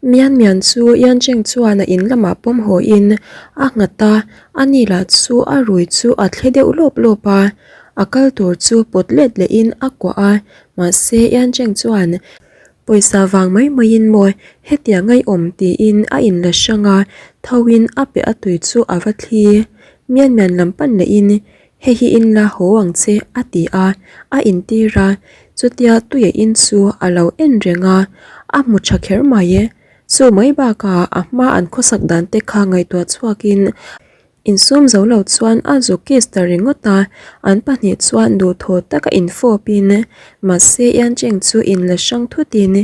Mian Mian chu Yan Cheng chuan a in lamah pawm haw in a nghat a, ani lah chu a rui chu a thle deuh lawp lawp a, a kal tur chu pawt let leh in a kuah a, mahse Yan Cheng chuan Pawisa vang mai maiin maw hetiang a i awm tiin a inla hrang a, tho in a pe a tui chu a va thli. Mian Mian lam pan leh in hei hi inla haw ang che a ti a, a intir a, chutia tuia in chu a lo en reng a, a hmu tha kher mai e. Chu mai bakah a hma an khawsak dan te kha ngaihtuah chhuakin Insum zo lo chuan a zu kiss ta ringawt a, an pahnih chuan duhthaw taka infawpin mahse Yan Cheng chu inla hrang thutin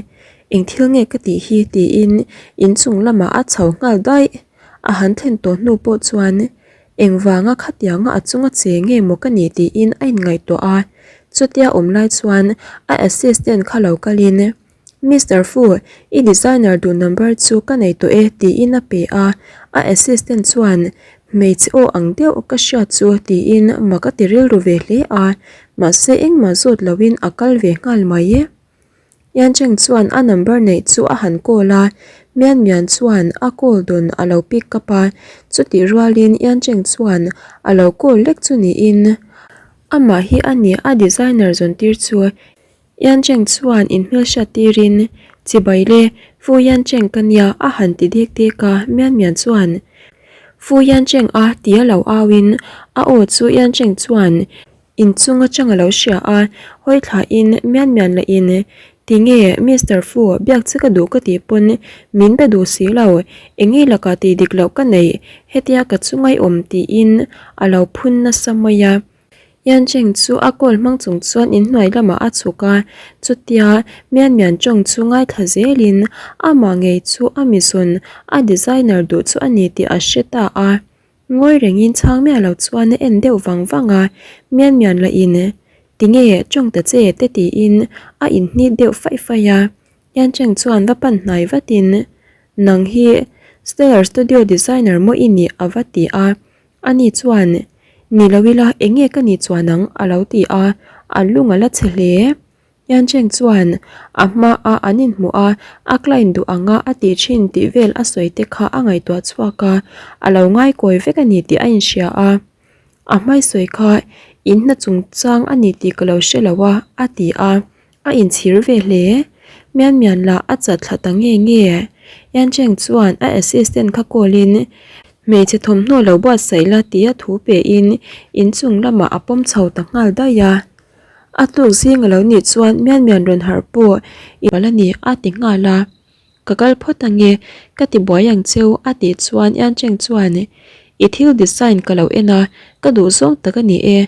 eng thil nge ka tih hi tiin inchung lamah a chho nghal daih. A han thlen tawh hnu pawh chuan engvanga khatianga a chunga che nge maw ka nih tiin a inngaihtuah a, chutia awm lai chuan a assistant kha lo kalin Mister Fu, i designer duh number chu ka nei tawh e tiin a pe a, a assistant chuan hmeichhe aw ang deuh ka hriat chu tiin mak a ti rilru ve hle a, mahse engmah zawt loin a kal ve nghal mai. Yan Cheng chuan a number neih chu a han call a, Mian Mian chuan a call dawn a lo pick up a, chutih rualin Yan Cheng chuan a lo call lek chu niin amah hi a ni a designer zawn tir chu. Yan Cheng chuan inhmelhriat tirin, Chibai le, Fu Yan Cheng ka nia a han ti dek dek a, Mian Mian chuan, Fu Yan Cheng a tia lo auin a aw chu Yan Cheng chuan inchung atang a lo hria a, hawi thlain Mian Mian lahin, Tinge Mister Fu, biak che ka duh ka tih pawn min be duh si lo, enge lakah tih dik loh ka neih, hetia ka chungai awm tiin a lo phun nasa mai a. Yan Cheng chu a call hmang chung chuan inhnuai lamah a chhuk a, chutia Mian Mian tawng chu ngaithla zelin amah ngei chu a mizawn a designer duh chu a ni tih a hre ta a. Ngawi rengin chhang miah lo chuan a en deuh vang vang a, Mian Mian lah in tinge tawng ta che te tiin a inhnit deuh faih faih a. Yan Cheng chuan va pan hnai vatin nang hi Stellar Studio designer maw i nih a va ti a. Ani chuan, Ni lo ila, eng nge ka nih chuan ang? a lo ti a, a lung a la chhe hle. Yan Cheng chuan a hmaa an inhmuh a, a client duh anga a tih thin tih vel a sawi te kha a ngaihtuah chhuak a, a lo ngaikawi vek a ni tih a inhria a. A hmaisawi kha in hna chungchang a ni tih ka lo hre lo a, a ti a. A inchhir ve hle. Mian Mian lah a chat thla ta nge nge. Yan Cheng chuan a assistant kha call in hmeichhe thawmhnaw lo buatsaih la tia thu pe in inchung lamah a pawm chho ta nghal daih a. A tluk zing a lo nih chuan Mian Mian rawn harh pawh i palh a ni a ti nghal a. Ka kal phawt ange, ka ti buai ang cheu a tih chuan Yan Cheng chuan I thil design ka lo en a, ka duh zawng tak a ni e.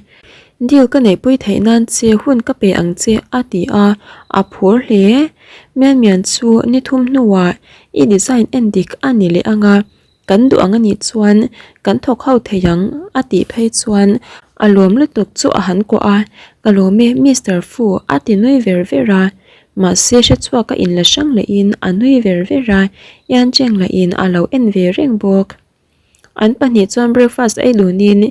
Deal ka neihpui theih nan che hun ka pe ang che a ti a, a phur hle. Mian Mian chu ni thum hnuah i design en dik a ni leh ang a, kan duh ang a nih chuan kan thawk ho thei ang a tih phei chuan a lawm lutuk chu a han kuah a, Ka lawm e Mister Fu a ti nui ver ver a, mahse hrechhuak a inla hrang lehin a nui ver ver a, Yan Cheng lahin a lo en ve reng bawk. An pahnih chuan breakfast ei dunin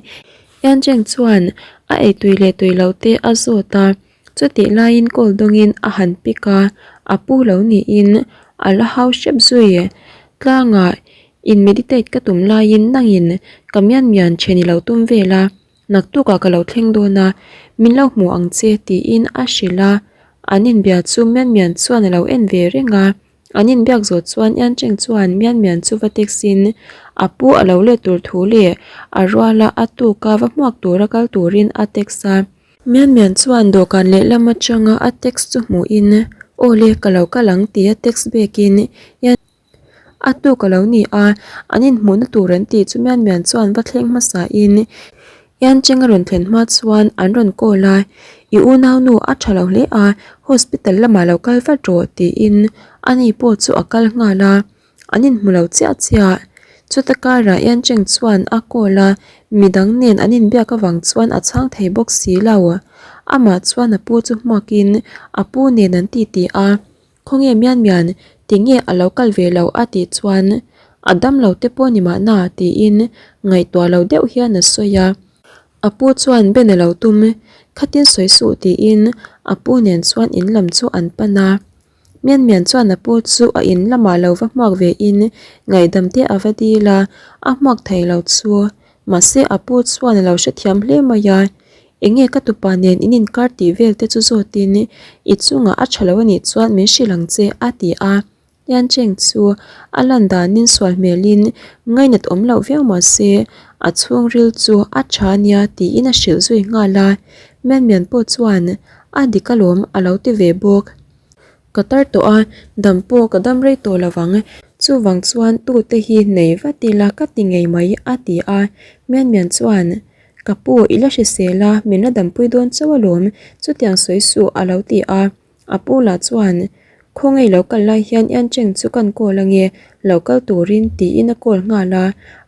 Yan Cheng chuan a ei tui leh tui loh te a zawt a, chutih laiin call dawngin a han pick a, a pu lo niin a la hau hrep zui. Tlangah in meditate ka tum laiin nangin ka mian mian then i lo tum vel a, naktukah ka lo thleng dawn a, min lo hmu ang che tiin a hrilh a, an inbia chu mian mian chuan a lo en ve reng a. An inbiak zawh chuan Yan Cheng chuan Mian Mian chu va text in a pu a lo let tur thu leh a ruala a tuka va hmuak tura kal turin a text a. Mian Mian chuan dawhkan lehlam atanga a text chu hmuhin Aw le ka lo kal ang tia text bekin Yan a tuk a lo ni a, an inhmuhna tur an tih chu Mian Mian chuan va thleng hmasa in Yan Cheng a rawn thlen hma chuan an rawn call a, I unaunu a tha lo hle a, hospital lamah lo kal vat rawh tiin ani pawh chu a kal nghal a, an inhmu lo chiah chiah. Chuta karah Yan Cheng chuan a call a, midang nen an inbiak avang chuan a chhang thei bawk si lo. Amah chuan a pu chu hmuakin a pu nen an titi a. Khawnge mian mian, tinge a lo kal ve lo a tih chuan a dam lo te pawh ni mahna tiin ngaihtuah lo deuh hian a sawi a. A pu chuan Ben a lo tum, khatin sawi suh tiin a pu nen chuan in lam chu an pan a. Mian Mian chuan a pu chu a in lamah lo va hmuak ve in ngaihdam te a va dil a, a hmuak thei lo chu. Mahse a pu chuan a lo hrethiam hle mai a, Enge ka tupa nen in inkar tih vel te chu zawtin i chungah a tha lo anih chuan min hrilh ang che a ti a. Yan Cheng chu a lan danin sual hmelin ngainat awm loh viau mah se a chhungril chu a tha ania tiin a hrilh zui nghal a. Mian Mian pawh chuan a dik alawm a lo ti ve bawk. Ka tar tawh a, dam pawh ka dam rei tawh lo vang. Chuvang chuan tute hi nei vat ila ka ti ngei mai a ti a. Mian Mian chuan Ka pu i la hrisel a, min la dampui dawn chauh alawm chutiang sawi suh a lo ti a. A pu lah chuan, Khawngaih lo kal lai hian Ian Cheng chu kan call ange, lo kal turin tiin a call nghal a,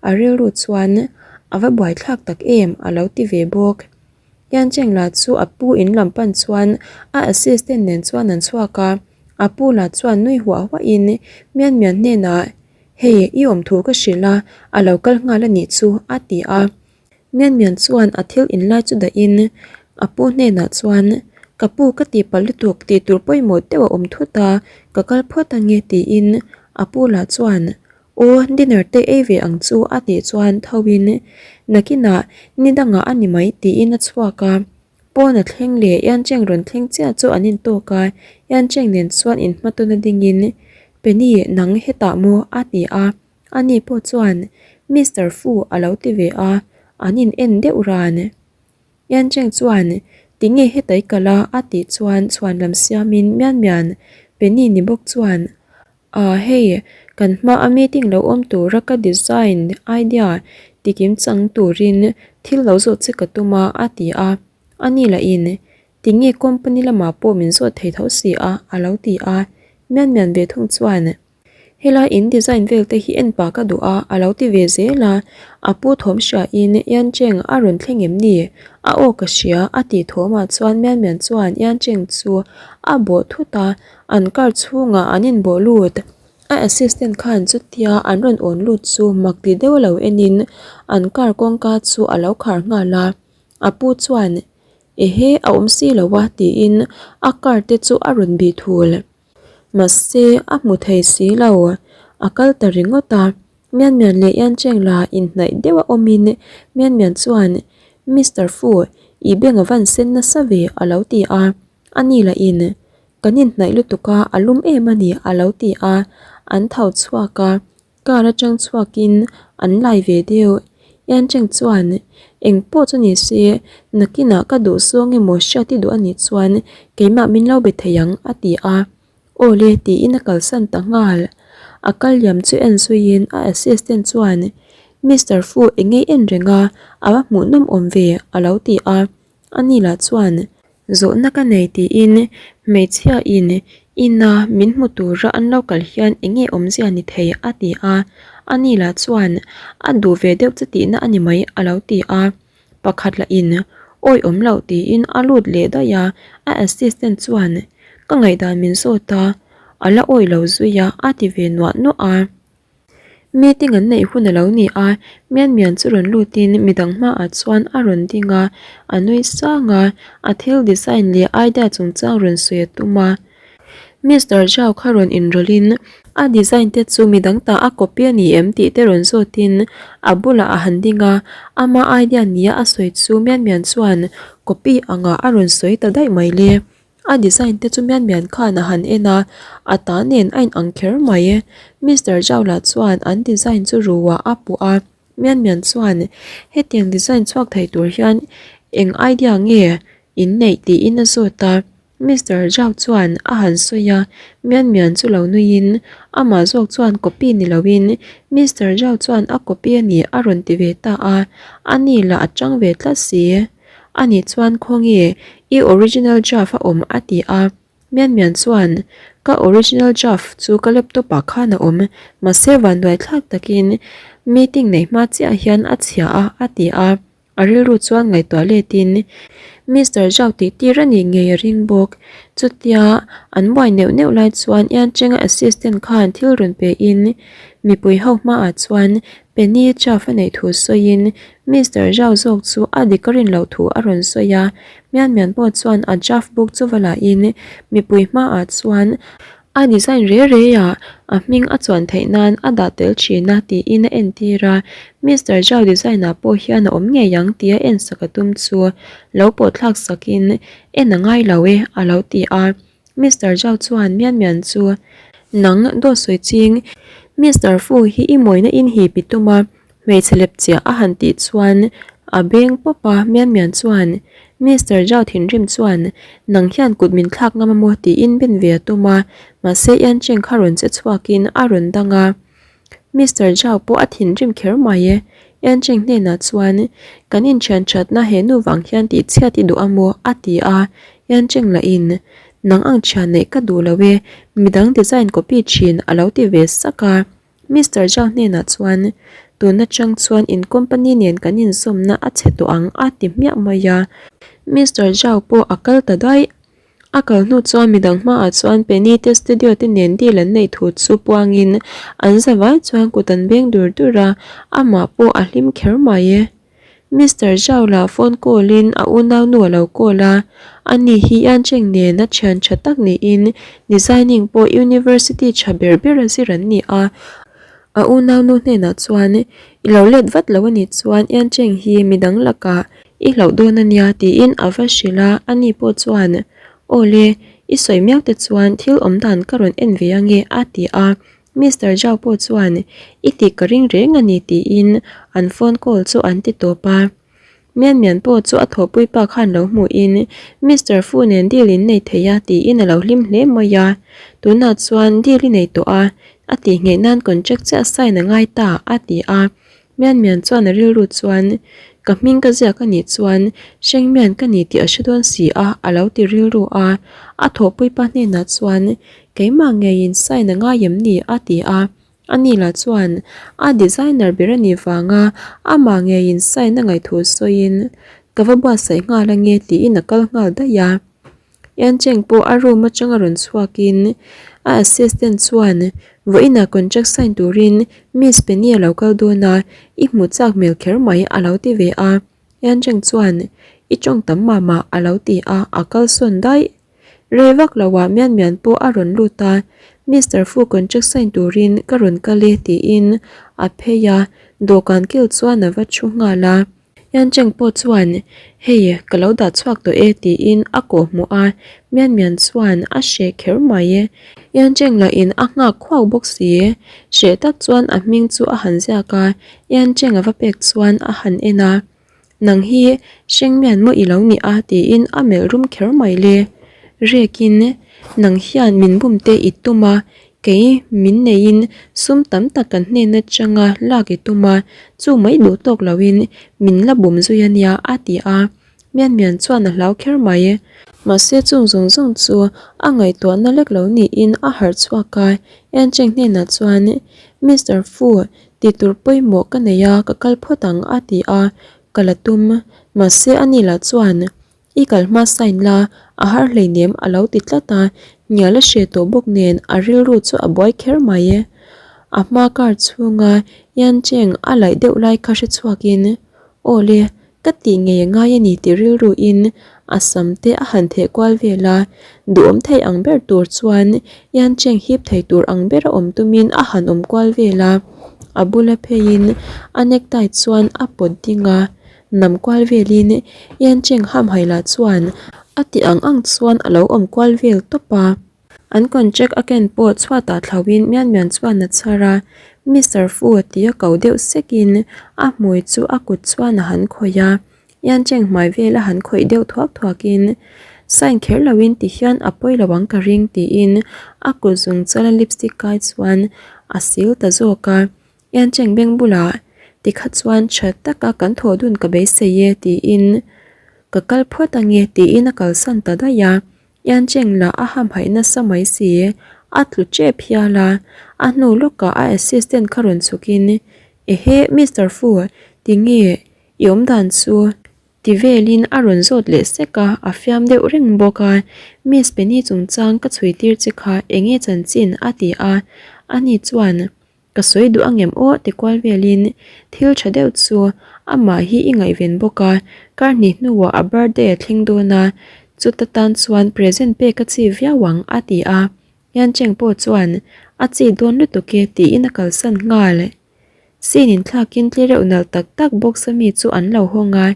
a rilru chuan a va buaithlak tak em a lo ti ve bawk. Ian Cheng lah chu a pu in lam pan chuan a assistant nen chuan an chhuak a, a pu lah chuan nui huah huahin Mian Mian hnenah, Hei, i awm thu ka hrilh a, a lo kal nghal a nih chu a ti a. Mian Mian chuan a thil in lai chu dahin a pu hnenah chuan, Ka pu ka tih palh lutuk tih tur pawimawh deuh a awm thut a, ka kal phawt ange tiin a pu lah chuan, Aw dinner te ei ve ang chu a tih chuan tho in, Nakinah ni dangah a ni mai tiin a chhuak a. Pawn a thleng leh Yan Cheng rawn thleng chiah chu an intawk a, Yan Cheng nen chuan inhmatawna dingin, Penny nang hetah maw? a ti a. Ani pawh chuan Mister Fu a lo ti ve a, an in en deuh ran. Yan Cheng chuan Tinge heta i kal a? a tih chuan chhuan lam siamin Mian Mian, Penny ni bawk chuan Ah hei, kan hma a meeting lo awm tura ka design idea tikim chang turin thil lo zawh che ka tum a a ti a. Ani lahin Tinge company lamah pawh min zawt thei tho si a? a lo ti a. Mian Mian ve thung chuan Helai in design vel te hi en pah ka duh a, a lo ti ve zel a, a pu thawm hria in Yan Cheng a rawn thleng em ni? A aw ka hria a tih thawm ah chuan Mian Mian chuan Yan Cheng chu a bawh thut a, an car chhungah an in bawh lut. A assistant khan chutia an rawn awn lut chu mak ti deuh a lo en in an car kawngka chu a lo khar nghal a, a pu chuan Ehe a awm si lo a tiin a car te chu a rawn bih thul. Mahse, a hmu thei si lo. A kal ta ringawt a. Mian Mian leh Yan Cheng la inhnaih deuh a awmin Mian Mian chuan, Mister Fu, i beng a van sen nasa ve a lo ti a. A ni lahin, Kan inhnaih lutuk a, a lum em a ni a lo ti a. An tho chhuak a. Car atang chhuakin an lai ve deuh. Yan Cheng chuan, Eng pawh chu ni se, nakinah ka duh zawng emaw hriat i duh a nih chuan keimah min lo be thei ang, a ti a. Aw le tiin a kalsan ta nghal. A kal liam chu en zuiin a assistant chuan, Mister Fu eng nge en reng a, a va hmuhnawm awm ve, a lo ti a. Ani lah chuan, Zawhna ka nei tiin hmeichhia in ina min hmu tura an lo kal hian eng nge awmzia ni thei a ti a, ani lah chuan a duh ve deuh chu tihna a ni mai a lo ti a, pakhat lah in awi awm loh tiin a lut leh daih a, a assistant chuan ka ngaihdan min zawt a, a la awi lo zui a a ti ve nuah nuah a. Meeting an neih hun a lo ni a, Mian Mian chu rawn lutin midang hmaah chuan a rawn ding a, a nui sang a, a thil design leh idea chungchang rawn sawi a tum a. Mister Zhao kha rawn inrawlhin a design te chu midang ta a copy a ni em tih te rawn zawtin a bulah a han ding a, ama idea nia a sawi chu Mian Mian chuan copy angah a rawn sawi ta daih mai le. A design te chu mian mian khan a han en a, a ta nen a inang kher mai. Mister Zhao lah chuan an design chu ruah a puh a, mian mian chuan hetiang design chhuak thei tur hian eng idea nge in neih tiin a zawt a. Mister Zhao chuan a han sawi a, mian mian chu lo nuiin amah zawk chuan copy ni loin Mister Zhao chuan a copy a ni a rawn ti ve ta a, ani lah a tang ve tlat si. Ani chuan khawnge i original draft a awm a ti a, Mian Mian chuan ka original draft chu ka laptop ah khan a awm, mahse vanduai thlak takin meeting nei hma chiah hian a chhia a a ti a, a rilru chuan ngaihtuah letin Mister Zhao tih tir a nih ngei a ring bawk. Chutia an buai neuh neuh lai chuan Yan Cheng-a assistant khan thil rawn pe in mipui ho hmaah chuan Penny draft a neih thu sawiin Mister Zhao zawk chu a dik a rin loh thu a rawn sawi a, Mian Mian pawh chuan a draft book chu va lahin mipui hmaah chuan A design re re ah a hming a chuan theih nan a dah tel thin a tiin a entir a, Mister Zhao design ah pawh hian a awm ngei ang tia en sak a tum chu lo pawh thlak sak in en a ngai lo e a lo ti a, Mister Zhao chuan mian mian chu nang dawt sawi ching Mister Fu hi i mawina in hip i tum a Hmeichhe lep chiah a han tih chuan a beng pawp a, Mian Mian chuan Mister Zhao thinrim chuan nang hian kut min thlak ngam a maw tiin ben ve a tum a, mahse Yan Cheng kha rawn che chhuakin a rawn dang a. Mister Zhao pawh a thinrim kher mai e. Yan Cheng hnenah chuan kan inthian thatna he nu vang hian tih chhiat i duh a maw a ti a, Yan Cheng lahin nang ang thian neih ka duh lo e, midang design copy thin a lo ti ve sak a. Mister Zhao hnenah chuan, Tun atang chuan in company nen kan inzawmna a chhe tawh ang a ti hmiah mai a. Mister Zhao pawh a kal ta daih. A kal hnu chuan midang hmaah chuan Penny te studio te nen deal an neih thu chu puangin an za vai chuan kut an beng dur dur a, amah pawh a hlim kher mai e. Mister Zhao lah phone call in a unaunu a lo call a, ani hi Yan Cheng nen a thian tha tak niin designing pawh university tha ber ber a zir an ni a. A unaunu hnenah chuan i lo let vat lo anih chuan Yan Cheng hi midang lakah i hlauh dawn ania tiin a va hrilh a, ani pawh chuan Aw le, i sawi miau te chuan thil awm dan ka rawn en ve ange a ti a. Mister Zhao pawh chuan i tih ka ring reng a ni tiin an phone call chu an ti tawp a. Mian Mian pawh chu a thawhpui pa khan lo hmuhin Mister Fu nen deal in nei thei a tiin a lo hlim hle mai a. Tunah chuan deal i nei tawh a, a tih ngheh nan contract chiah sign a ngai ta a ti a. Mian Mian chuan a rilru chuan ka hming ka ziak a nih chuan Hreng Mian ka ni tih a hre dawn si a a lo ti rilru a. A thawhpui pa hnenah chuan keimah ngeiin sign a ngai em ni a ti a. Ani lah chuan a designer ber a nih vanga amah ngeiin sign a ngaihthu sawiin ka va buatsaih nghal ange tiin a kal nghal daih a. Yan Cheng pawh a room atanga rawn chhuakin a assistant chuan vawiinah contract sign turin Miss Penny a lo kal dawn a, i hmu chak hmel kher mai a lo ti ve a. Yan Cheng chuan i tawng tam mah mah a lo ti a, a kal sawn daih. Rei vak loah Mian Mian pawh a rawn lut a, Mister Fu contract sign turin ka rawn kal e tiin a phei a, dawhkan kil chuan a va thu nghal a. Yan Cheng pawh chuan, Hei, ka lo dah chhuak tawh e tiin a kawh hmuh a, Mian Mian chuan a hreh kher mai e. Yan Cheng lahin a nghak khuak bawk si. Hreh tak chuan a hming chu a han ziak a, Yan Cheng a va pek chuan a han en a, Nang hi Hreng Mian maw i lo ni a tiin a melh rum kher mai le. Rekin, nang hian min bum te i tum a, Kei min neiin sum tam tak kan hnen atanga lak i tum a, chu mai duh tawk loin min la bum zui a nia a ti a, Mian Mian chuan a hlau kher mai. Mahse chung zawng zawng chu a ngaihtuahna lek lo niin a harh chhuak a, Encheng hnenah chuan Mister Fu tih tur pawimawh ka nei a ka kal phawt ang a ti a, ka la tum. Mahse ani lah chuan I kal hma sign la, a har hleinem a lo ti tlat a, hnial a hreh tawh bawk nen a rilru chu a buai kher mai e. A hma car chhunga Yan Cheng a laih deuh lai kha hre chhuakin, Aw le, ka tih ngei a ngai a ni tih rilruin a sam te a han theh kual vel a, duhawm thei ang ber tur chuan Yan Cheng hip thei tur ang bera awm tumin a han awm kual vel a, a bula pheiin a necktie chuan a pawt ding a. Nam kual velin Yan Cheng hamhaih lah chuan a ti ang ang chuan a lo awm kual vel tawp a. An contract a ken pawh chhuatah thlauhin Mian Mian chuan a chhar a, Mister Fu tia ko deuh sekin a hmui chu a kut chuan a han khawih a. Yan Cheng hmai vel a han khawih deuh thuak thuakin sign kher loin ti hian a pawi lo ang ka ring tiin a kut zung chala lipstick kai chuan a sil ta zawk a. Yan Cheng beng bulah tikha chuan tha taka kan thawh dun ka beisei e tiin ka kal phawt ange tiin a kalsan ta daih a. Yan Cheng lah a hamhaih nasa mai si, a tlu tep hial a, a hnu lawkah a assistant kha rawn chhukin Ehe Mister Fu tinge i awmdan chu? Ti velin a rawn zawt leh sek a, a fiam deuh reng bawk a. Miss Penny chungchang ka chhui tir che kha enge chanchin? a ti a, ani chuan Ka sawi duh angem aw ti kual velin thil tha deuh chu amah hi i ngaihven bawk a, kar hnih hnuah a birthday a thleng dawn a, chuta tan chuan present pek a chi viau ang a ti a. Yan Cheng pawh chuan a chi dawn lutuk e tiin a kalsan nghal. Sin inthlakin tle reuh nalh tak tak box a mi chu an lo hawng a,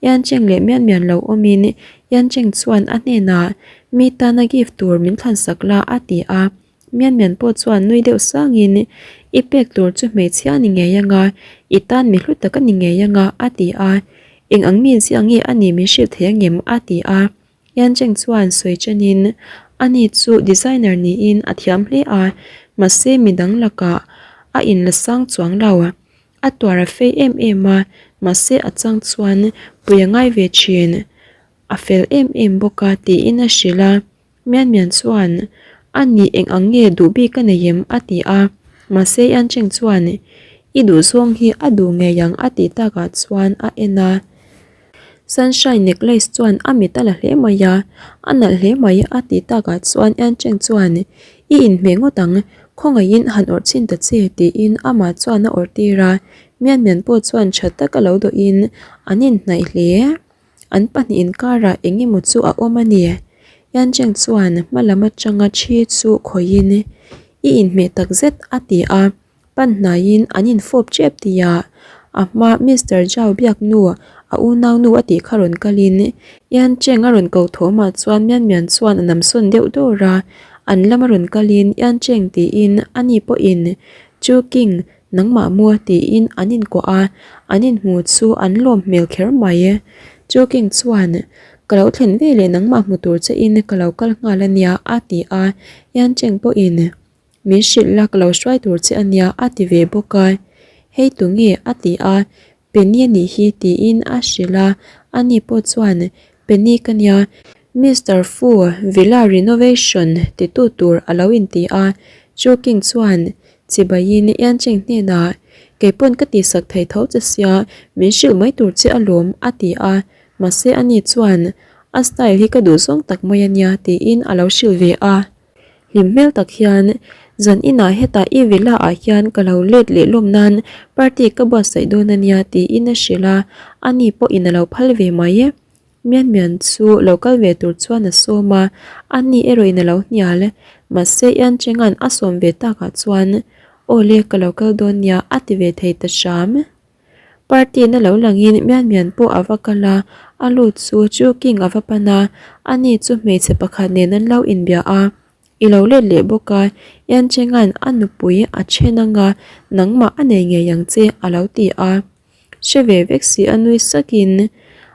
Yan Cheng leh Mian Mian lo awmin Yan Cheng chuan a hnenah mi tana gift tur min thlansak la a ti a. Mian Mian pawh chuan nui deuh sangin I pek tur chu hmeichhia a ni ngei anga, i tan mi hlu tak a ni ngei anga a ti a. Eng ang mi ziah nge a nih min hrilh thei angem a ti a. Yan Cheng chuan sawi chenin ani chu designer niin a thiam hle a, mahse midang lakah a inla sang chuang lo. A tuar a fei em em a, mahse a chang chuan pui a ngai ve thin. A fel em em bawk a tiin a hrilh a. Mian Mian chuan a nih eng ang nge duh bik a nei em a ti a, mahse Yan Cheng chuan i duhzawng hi a duh ngei ang a tih takah chuan a en a. Sunshine necklace chuan a mit a la hle mai a, a nalh hle mai a tih takah chuan Yan Cheng chuan I inhmeh ngawt ang, khawngaihin han awrh chhin ta che tiin amah chuan a awrh tir a, Mian Mian pawh chuan tha taka lo dawhin an inhnaih hle. An pahnih inkarah eng emaw chu a awm a ni. Yan Cheng chuan hma lam atanga thi chu khawihin I inhmeh takzet a ti a. Pan hnaiin an infawp tep tihah a hma Mister Zhao biak nu a unau nu a tih kha rawn kalin Yan Cheng a rawn ko thawmah chuan Mian Mian chuan a namsawn deuh dawr a, an lama rawn kalin Yan Cheng tiin ani pawhin Chu King nangmah maw tiin an inkuah a, an inhmu chu an lawm hmel kher mai. Chu King chuan Ka lo thlen veleh nangmah hmu tur che in ka lo kal nghal ania a ti a, Yan Cheng pawhin Min hrilh la ka lo hruai tur che ania a ti ve bawk a, hei tunge a ti a, Penny a nih hi tiin a hrilh a, ani pawh chuan Penny ka nia, Mister Fu Villa renovation titu tur a lo inti a, Chu King chuan chibaiin Yancheng hnenah keipawn ka tihsak thei tho che sia min hrilh mai tur che alawm a ti a, mahse ani chuan a style hi ka duhzawng tak mai ania tiin a lo hrilh ve a. Hlim hmel tak hian, Zan inah hetah i villa ah hian ka lo let leh lawm nan party ka buatsaih dawn a nia tiin a hrilh a, ani pawhin a lo phal ve mai. Mian Mian chu lo kal ve tur chuan a sawm a, ani erawhin a lo hnial. Mahse Ian Chenga'n a sawm ve takah chuan, Aw le, ka lo kal dawn nia a ti ve thei ta hram. Party na lo langin Mian Mian pawh a va kal a, a lut chu Chu King a va pan a, ani chu hmeichhe pakhat nen an lo inbia a, I lo let leh bawk a, Yan Chenga'n a nupui a then anga nangmah a nei ngei ang che a lo ti a. Hre ve vek si a nui sakin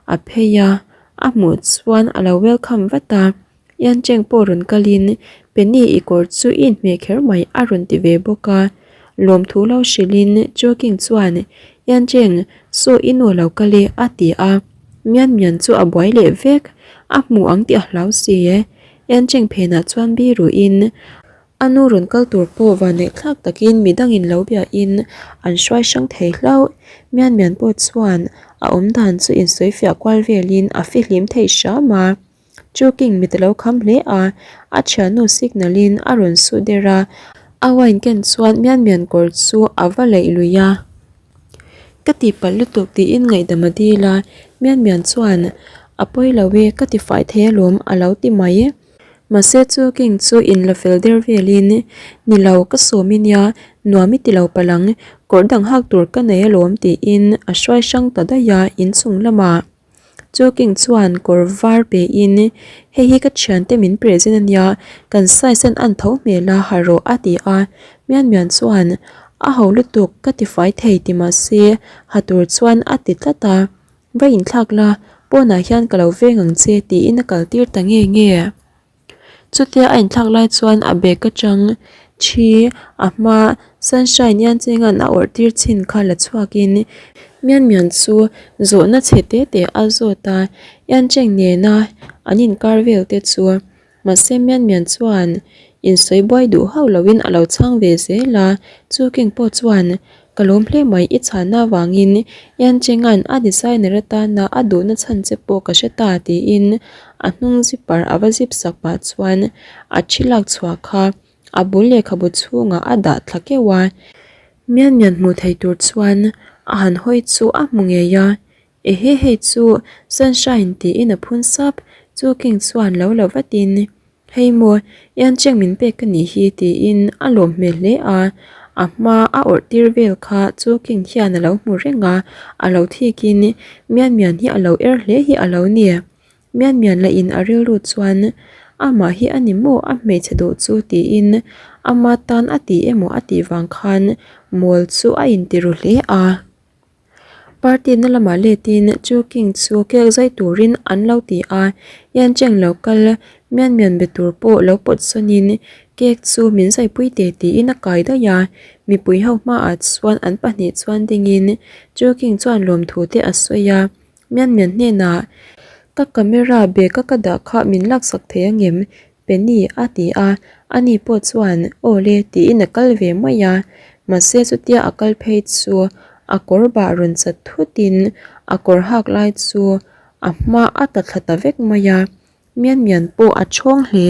a phei a, a hmuh chuan a lo welcome vat a. Yan Cheng pawh rawn kalin Penny i kawr chu i inhmeh kher mai a rawn ti ve bawk a. Lawmthu lo hrilhin Chu King chuan Yan Cheng, saw i nu lo kal e a ti a. Mian Mian chu a buai leh vek, a hmu ang tih a hlau si. Yan Cheng phenah chuan biruin A nu rawn kal tur pawh vanneihthlak takin midangin lo biahin an hruai hrang thei hlauh. Mian Mian pawh chuan a awmdan chu insawifiah kual velin a fihlim thei hram a. Chu King mit a lo kham hle a, a thiannu signal in a rawn su der a, a wine ken chuan Mian Mian kawr chu a va leih lui a. Ka tihpalh lutuk tiin ngaihdam a dil a, Mian Mian chuan a pawi lo e, ka ti fai thei alawm a lo ti mai. Mahse Chu King chu in la fel der velin, Ni lo, ka sawm i nia, nuam i ti lo palh ang, kawr dang hak tur ka nei alawm tiin a hruai hrang ta daih a inchung lamah. Chu King chuan kawr var pe in, Hei hi ka thiante min present a nia, kan size an an tho hmel a ha rawh a ti a. Mian Mian chuan, A ho lutuk, ka ti fai thei ti mah se, ha tur chuan a ti tlat a. Va inthlak la, pawnah hian ka lo veng ang che tiin a kal tir ta nge nge. Chutia a inthlak lai chuan a bag atang thi a hma sunshine hian chenga'n a awrh tir chin kha la chhuakin mian mian chu zawhna chhe te te a zawt a Yancheng nena an inkar vel te chu mahse mian mian chuan insawi buai duh hauh loin a lo chhang ve zel a chu king pawh chuan Ka lawm hle mai i chhana avangin Yan Chenga'n a designer atana a duhna chhan che pawh ka hre ta tiin a hnung zipper a va zip sak pah chuan a thi lak chhuah kha a bul lehkhabu chhungah a dah thla keuh a. Mian mian hmuh theih tur chuan a han hawi chu a hmu ngei a, Ehe hei chu Sunshine tiin a phun sap, chu King chuan lo la vatin. Hei maw, Yan Cheng min pek ka nih hi tiin a lawm hmel hle a, a hma a awrh tir vel kha chu King hian a lo hmu reng a, a lo thikin Mian Mian hi a lo er hle hi a lo ni. Mian Mian lah in a rilru chuan amah hi a ni maw a hmeichhe duh chu tiin ama tan a ti emaw a tih vang khan mawl chu a inti ru hle a. Party na lamah letin Chu King chu cake zai turin an lo ti a, Yan Cheng lo kal mian mian be tur pawh lo pawt sawnin cake chu min zaipui teh tiin a kai daih a, mipui ho hmaah chuan an pahnih chuan dingin Chu King chuan lawmthu te a sawi a, mian mian hnenah ka camera bag a ka dah kha min laksak thei angem Penny a ti a, ani pawh chuan aw le tiin a kal ve mai a, mahse chutia a kal phei chu a kawr bah rawn chat thutin a kawr hak lai chu a hma a ta thla ta vek mai a, mian mian pawh a chhawng hle.